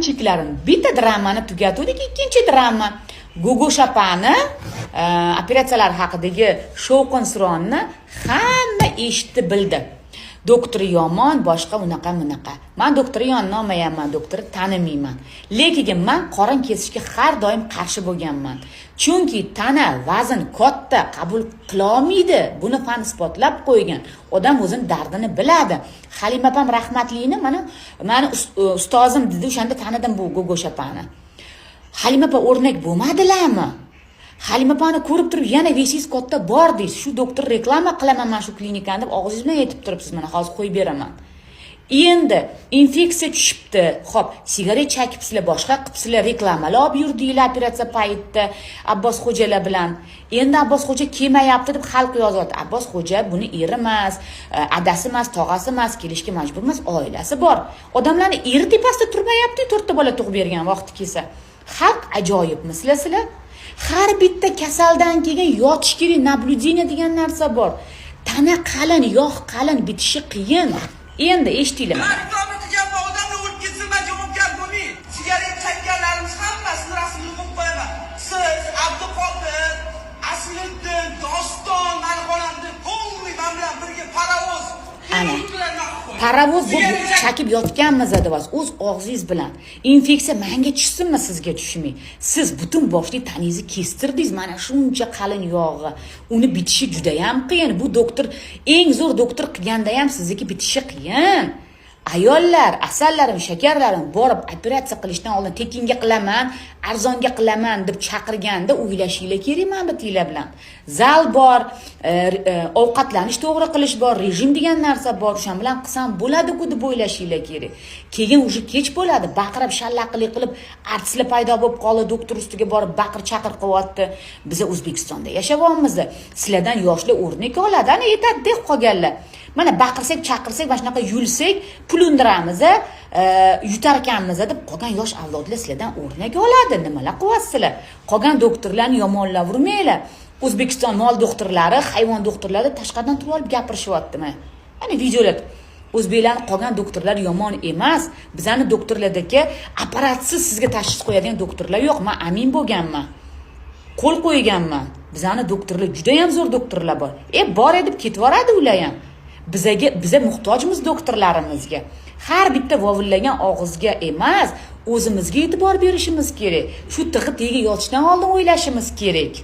Cheklarim. Bitta dramani tugatuvdik, ikkinchi drama Gogosh opani operatsiyalar haqidagi shovqin suronni hamma eshitdi, bildi. Doktor yomon, boshqa, unaqa bunaqa. Man doktorni yonina olmayapman, doktorni tanimayman, lekin man qorin kesishga har doim qarshi bo'lganman, chunki tana vazn katta qabul qilolmaydi. Buni fan isbotlab qo'ygan. Odam o'zini dardini biladi. Halima opam rahmatlini mana mani ustozim dedi, o'shanda tanidim bu Gogosh opani. Halima opa o'rnak bo'lmadilarmi? Halima opani ko'rib turib, yana вес ingiz katta bor deysiz. Shu doktor reklama qilaman man shu klinikani deb og'zingiz bilan aytib turibsiz. Mana hozir qo'yib beraman. Endi infeksiya tushibdi. Ho'p, sigaret chakibsizlar, boshqa qilibsizlar, reklamalar olib yurdinglar operatsiya paytida Abbos Xo'jalar bilan. Endi Abbos Xo'ja kelmayapti deb xalq yozyapti. Abbos Xo'ja buni eri emas, adasi emas, tog'asi emas, kelishga majbur emas, oilasi bor. Odamlarni eri tepasida turmayapti, to'rtta bola tug'ib bergan vaqti kelsa. Xalq ajoyibmisizlar sizlar. Har bitta kasaldan keyin yotish kerak, наблюдение degan narsa bor. Tana qalin, yog' qalin, bitishi qiyin. Endi eshitinglar mana. Man reklama qilganman, odamlar o'lib ketsin, man javobgar bo'lmayman. Sigaret chekkanlarimiz hammasini rasmini qo'yib qo'yaman. Siz, Abduqodir, Asliddin, Doston, mani xonamda полный man bilan birga parovoz. Ana. Parovoz bu chakib yotganmiz deyapsiz o'z og'zingiz bilan. Infeksiya manga tushsinmi, sizga tushmay? Siz butun boshli tanangizni kestirdingiz, mana shuncha qalin yog'i. Uni bitishi judayam qiyin. Bu doktor eng zo'r doktor qilganda ham sizniki bitishi qiyin. Ayollar, asallarim, shakarlarim, borib operatsiya qilishdan oldin tekinga qilaman, arzonga qilaman deb chaqirganda o'ylashinglar kerak mana bitinglar bilan. Zal bor, ovqatlanish to'g'ri qilish bor, rejim degan narsa bor. O'shan bilan qilsam bo'ladi-ku deb o'ylashinglar kerak. Keyin уже kech bo'ladi, baqirib, shallaqilik qilib, artistlar paydo bo'lib qoldi, doktor ustiga borib baqir chaqir qilyapti. Biza O'zbekistonda yashayapmiz. Sizlardan yoshlar o'rnak oladi. Ana aytadi qolganlar. Mana baqirsak, chaqirsak, mana shunaqa yulsak, pul undiramiz, yutar ekanmiz deb qolgan yosh avlodlar sizlardan o'rnak oladi. Nimalar qilyapsizlar? Qolgan doktorlarni yomonlavermanglar. O'zbekiston mol doktorlari, hayvon doktorlari tashqaridan turib olib gapirishyapti mana. Ana videolar. O'zbeklarni qolgan doktorlar yomon emas. Bizani doktorlardagi apparatsiz sizga tashxis qo'yadigan doktorlar yo'q. Men amin bo'lganman. Qo'l qo'yganman. Bizani doktorlar juda ham zo'r doktorlar bor. E, bor deb ketib yuboradi ular ham. Bizaga, biza muhtojmiz doktorlarimizga. Har bitta vovillagan og'izga emas, o'zimizga e'tibor berishimiz kerak. Shu tig'i tagiga yotishdan oldin o'ylashimiz kerak.